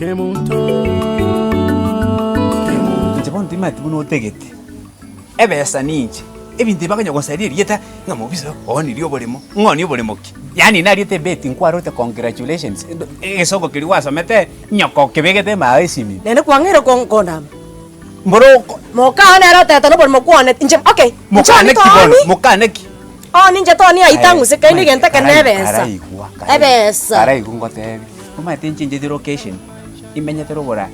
Kemunto. Inche bono timanyeti buna otegete, ebesa ninche, ebinto ebi bakonya gonsaria erieta ng'a mobisa oonirie oboremo, ng'onie oboremo ki? Yaani nariete ebeti nkwarorete congratulations, egesongo keria gwasomete nyoko okebegete ime esimi ime. Naende kwang'eire kon- kondama. Mboro oko. Mokao nere otebete noborimo kwane, inche okay, inche Mokane oni ki bono, tooni, mokane ki? oni inche tooni aye tang'use kende egento ekene Karai- ebesa, karaigwa, karai- ebesa. Karaigwa ngotebi, omanyete nchencheti location, imenyete rogoro aa,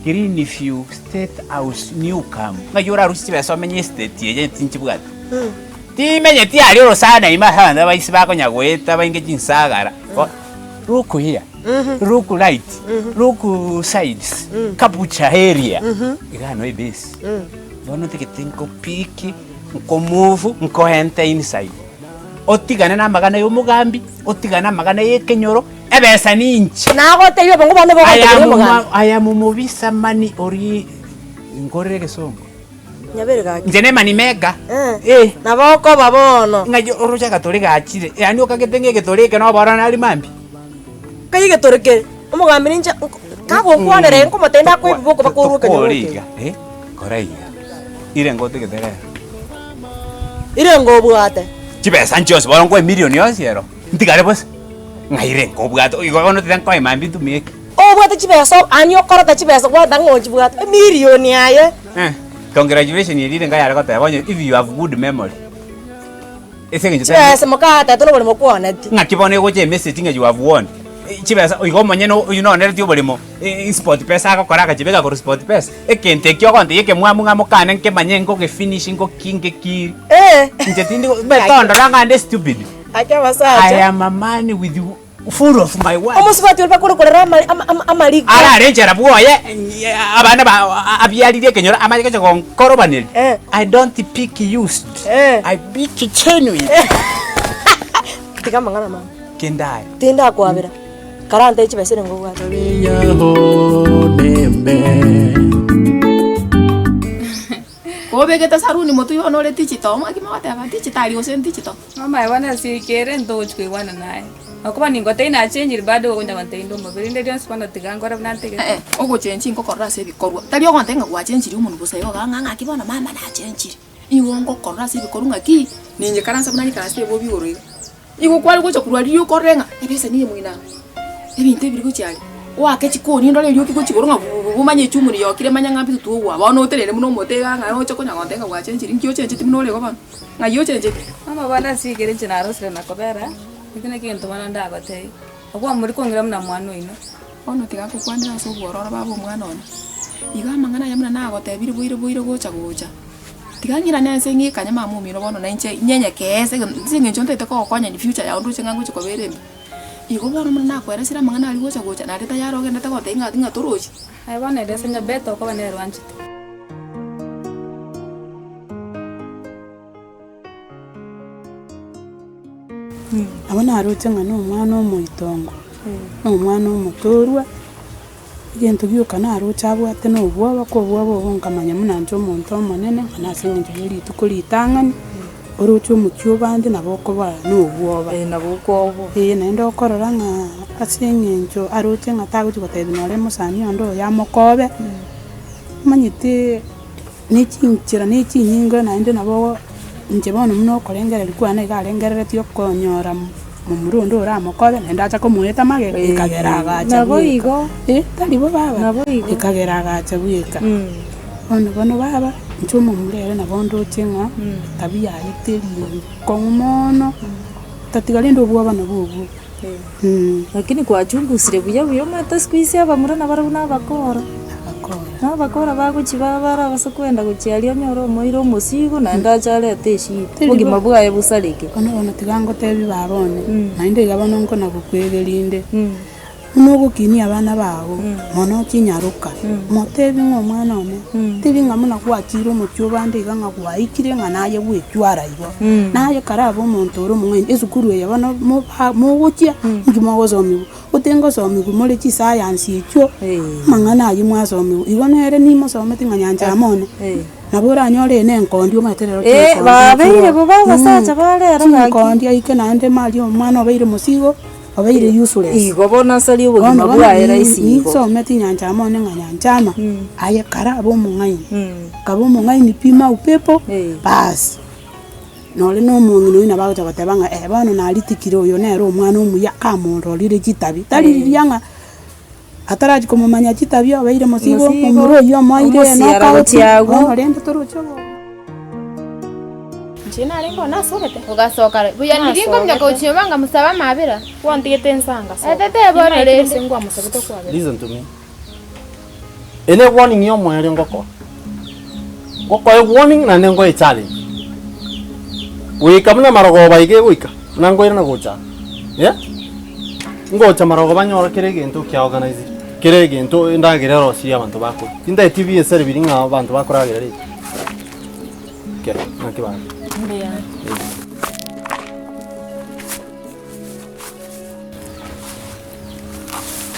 Green View State House New Camp, ng'ai orarusie chibesa omenye estate eye tinchibwati. Timenyeti aria orosana ime ase abanto abaisi bakonya goeta bainge chinsagara, bo look here, look right, look sides, kabucha area, igaa no ebase. Bono ntagete nkopick, nkomove, nkoente inside. Otigane na amagana ya omogambi, otigane amagana ya ekenyoro, ebesa ninche. Nagotebia obongo bwane I bogoteberia am omogambi. I am mobisa money oria nkorere egesongo. Nyabere gaki. Inche ne money maker. Eh. Eh. Nabo okoba bono. Ng'ai oroche agatore gachire, yaani okagete ng'a egetore eke nobororo nari mambia. Kai egetore kere, omogambi ninche nko kagokwanera ere nkomotebia ndakoe ebiboko bakorwa ekenyoro Tokore eke. iga, eh, kora iga, ire ngotagete rero. Ire ngobwate. Chibesa nchionsi bono nkoe million yonsi ero, ntigare bosa, ng'a ire nkobwate, igo bono tiga nkoe mambia ntumie eke. Obwate chibesa ani okoreta chibesa gwata ng'a ochibwate, emilioni aye. Eh, congratulation eria ere yare goteba onye if you have good memory. Ase eng'encho tari Chibesa mokatetwa noboremo kwaneti. Ng'aki bono egocha emessage ng'a you have won. Chibesa igo omonyene oywo nonereti oboremo sport pesa agokora agachibeka korwa sport pesa. Egento ekio ogontebia ekemwamu ng'a mokane nkemanye nkogefinish ngoki ngekiri. Eh. Inche tindi omanyete tondora ng'a nde stupid. Gaki abasacha. I am a man with full of my words. Omosubati oria bakorekorera ama- ama- ama- amariko. Arare enchera bwoye abana ba abiaririe ekenyoro amanye gocha gonkorobaneria. Eh. I don't pick used. Eh. I pick genuine. Tiga amang'ana mama. Kende aye. Tindakwabera. Karantebie chibesa ere ngobwate. Kobegete saruni motwe bono ore digital, omwaki mogoteba digital gose ndigital. Mama bono ase ekere ntogochi koigwana naye, okoba ningotebia nachenjiri bado ogocha gontebia inde omobe, rinde rionsi bono tiga nkore buna ntegete. Eh, ogochenchi ngokorora ase ebikorwa, tari ogontebia ng'a gwachenchirie omonwe bosa igo iga ng'a ng'aki bono mama nachenchire. Igo ngokorora ase ebikorwa ng'aki, ninyekarase buna nyikaransete ebobi igoro iga. Igo kware gocha korwa riria okorore ng'a ebesa niye moino aa, ebinto ebiri gochia aria, oake chikoni ndore erioki gochia igoro ng'a bububu omanye echumuni yokire manya ng'a mbito twogwa. Bono otenene buna omote iga ng'a oche konya gontebia ng'a gwachenchiri, nki ochencheti buna ore igo bono? Ng'ai ochencheti? Mama bono ase ekero inche narosire na kobera, eki nakio egento bono ndagotebie, okwo mori kong'ira buna mwana oino. Bono tiga nkokwanere ase obwororo baba omwana one, iga amang'ana aya buna nagotebirie boire boire gocha gocha. Tiga ng'irane ense ng'ikanye mama omino bono na inche nyenyekee ase ase eng'encho ntagete kogokonya in future yago ndoche ng'a ngochia kobera embe. Igo bono buna nakweresire amang'ana aria gocha gocha naende tayari ogendete gotebia ng'a ng'a torochi. Aye bono ere ase Nyabete okoba nere oanchete. Nabo naroche ng'a nomwana omoitongo, nomwana omotorwa. Egento gioka naroche abwate na obwoba, ko obwoba obo nkamanya buna inche omonto omonene, nonya ase eng'encho ya rituko ritang'ani, oroche omochie obande nabo okoba na obwoba. Ee naende okorora ng'a ase eng'encho aroche ng'a tagochi gotebia nore mosani onde oyo amokobe, omanyete na echinchera na echinyinga naende nabo inche bono buna okorengereria kwane iga arengereretie okonyora momura onde oramokobe naende acha komoeta magega ekagera agacha Nabo bweka. igo. Eh, tari bo baba? Nabo igo. Ekagera agacha bweka. Bono bono baba, inche omomura ere nabo ndoche ng'a etabia yaye teri nkong'u mono, tatiga rende obwoba nabwo obwo. Lakini kwachungusire buya buya omanyete siku hizi abamura nabarabwo nabakora, nabakora bagochia babara abase kwenda gochia aria onyore omoire omosigo naende ache arete eshida, obogima bwaye bosareke. Bono bono tiga ngotebie baba one, naende iga bono nkona gokwegeria inde. Buna ogokinia abana bao, mono chinyaroka, motebi ng'a omwana one, teri ng'a buna gwachire omochie obande iga ng'a gwaikire ng'a naye gwechwara igo. Naye karabe omonto ore omong'aini, esukuru eye bono moba mogochia, inki mogosomiwa? Gose ngosomiwa more chiscience echio, amang'ana ayio mwasomiwa. Igo nere nimosometi ng'a nyanchama one, nabo oranyore eye na enkondi omanyete rero chinkondi Babeire nchiroo. bobe abasacha ba rero gaki. Chinkondi aike naende maria omwana obeire mosigo. Obeire useless. Igo bono asarie obogima Bono bono bwaye rahisi igo. Ninsometi nyanchama one ng'a nyanchama, aye kara abe omong'aini. Kaba omong'aini pima upepo, baas. Nore na omong'ina oyio nabo agocha goteba ng'a eh bono naritikire oyo nere omwana omuya kamororire chitabi. Tari riria ng'a atarachia komomanya chitabi obeire mosigo, Mosigo, omomura oyio omoeire omosiara knockout, gochia agwo. bono rende toroche obo. Inche narenge oo nasogete. Ogasoka re. Buya ndiria nkominyoka gochia nyomba nkamosaba amabera. Gwantigete inse angasoka. Etete bono Nimaete rende. gose ngwamosabete okwabera. Listen to me. Eye ne warning ya omoerio ngokoa. Ngokoe warning naende nkoe challenge. Goika buna marogoba iga egoika, buna nkoirana gocha aa, eh, ngocha marogoba nyore kera egento kia organiziri, kera egento endagera erosirie abanto bakoria. Tintageti ebiasara biria ng'a abanto bakoragera riko. Kera, naki bare. Mbuya.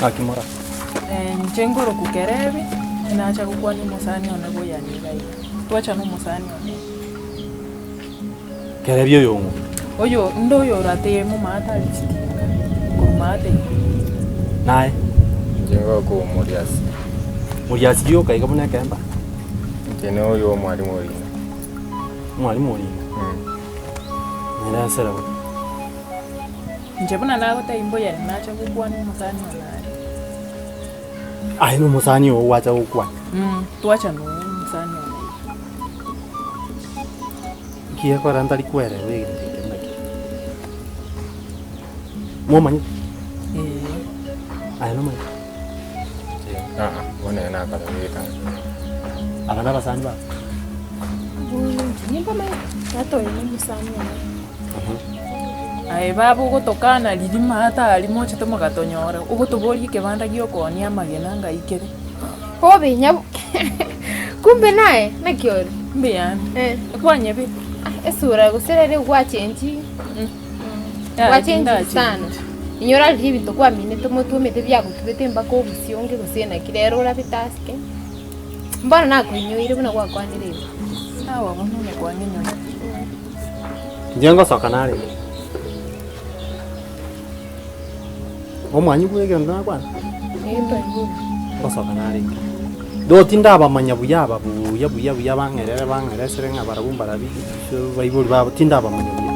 Naki mora. Inche ngoroku Kerebi, nacha gokwania omosani one boyani iga iga. Twacha na omosani one. Kerebi oyo ng'o? Oyo, inde oyo oratee momate aria chitinga, korwa maate iga. Naye? Inche ngoroku Moriasi. Moriasi rioka iga buna ekemba? Inche noyo omwalimu orina. Omwalimu orina? Nere ase rabo. Inche buna nagotebia mbuya nacha gokwana omosani one aria. Aye nomosani oo gwacha gokwana? Twacha noyo omosani one iga. Nki gekogera ntari kwerewa egento eke naki? Momanyete? Ee. Aye nomanyete? Aa, bono ere nakarora Aba nabasani babo? Inche nimbamanyete, tata oyo nomosani one. Aye baba ogotokana riria maate aria mochete mogatonyora, ogotoboria ekebanda gi'okoonia amagena ngai kere. Bobe nyabu kumbe naye naki ore? Mbuya ande. Eh. Kwanyebire? Ah, esura gose rero gwachenchi Yaya, gwachenchiri tindachenchi. sana. Inyora riria ebinto kwaminete omotwe omete biagotubete mpaka obosionge gose naki rero orabete asike. Mbono nakoinyoire buna gwakwanire igo. Sawa bono onye kwang'inyoire. Inche ngosoka narenge. Omwanyi bwa egento nakwana? Ngosoka narenge. Though tindabamanya buya aba buya buya buya bang'erere bang'eresere ng'a barabwo mbarabi baibori babo tindabamanya buya.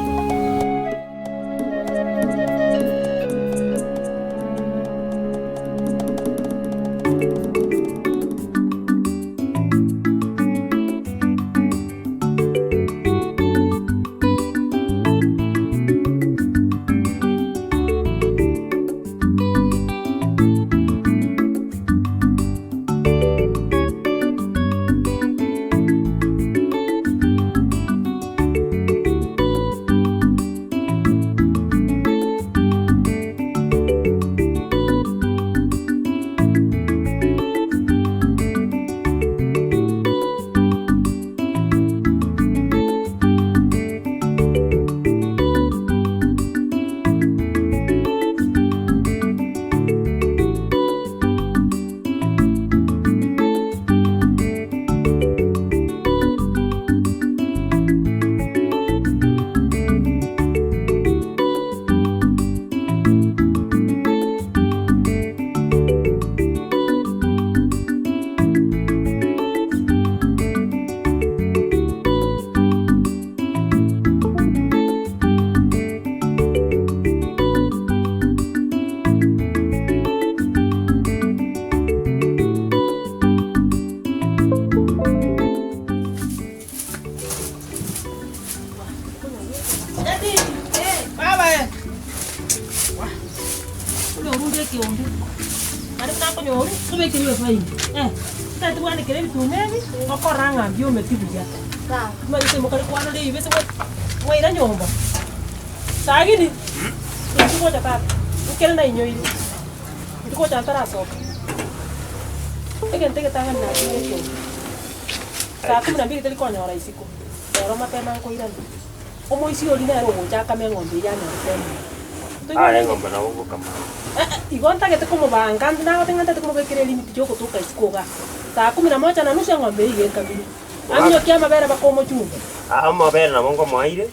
Ah, amabere nabo nkomoaire,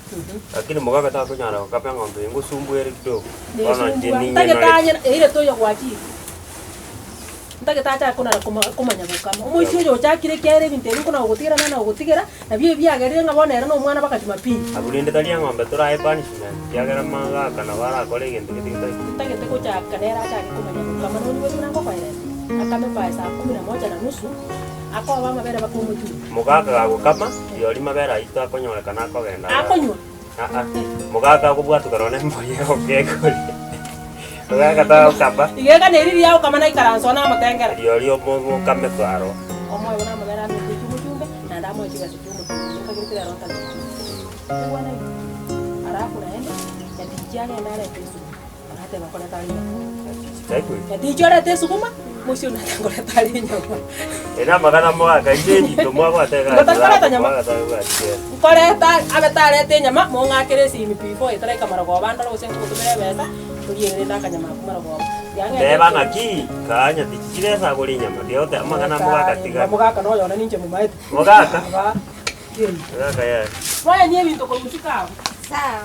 lakini mogaka takonyara gokama eng'ombe eye ngosumbua ere kidogo. Bono inche Nesumbua. ninye Ntagete nore. anye eire toyo gwachire. Ntagete achake konara koma komanya gokama. Omoisia oyo ochakire ekiagera ebinto ebi nkona gogotigera nana gogotigera, nabio ebiagerire ng'a bono ere na omwana baka jumapili. Abwo rende tari eng'ombe torae punishment, ekiagera magaka nabo arakore egento gete getari. Ntagete gochaka nere achake komanya gokama nonye buna ngokoeresa, akame by saa kumi na moja na nusu, akoba amabere baka omochumbi. Mogaka gagokama, rirorio mabere ayio takonyorekana akogenda igaa. Akonywa? Aa, mogaka akobwatoka nonye embori egokekoria. Mogaka tagokama. Iga egana eri riria agokama naikaranse one amotengera. Rirorio omokame kwaro. Omoe buna amabere amete chia omochumbe, naende amoe chibesa chia omochumbe. Nkagerete rero ntagete. Igwana igo. Alafu naende, nyatichi agende arete esukuma. Agateba nkoreta are enyama. Nyatichi orete esukuma, moisio onde ate nkoreta are enyama. Ere amang'ana mogaka inche ebinto mwabwate egasi Igo tari koreta nyama. mogaka tabwati kende. Nkoreta abe tareta enyama, mong'akere esimi before etaraika marogoba ndore gose nkogotomera ebesa, oriere rende akanyama ako marogoba. Tiga ng'ende Teba echiro. ng'aki, kaa nyatichi chibesa agore enyama, tiga goteba amang'ana mogaka tiga. Mogaka noyo one ninche momaete. Mogaka? Aba, Mogaka yaya. Mwayanie ebinto korwa isiko abwo. Sawa.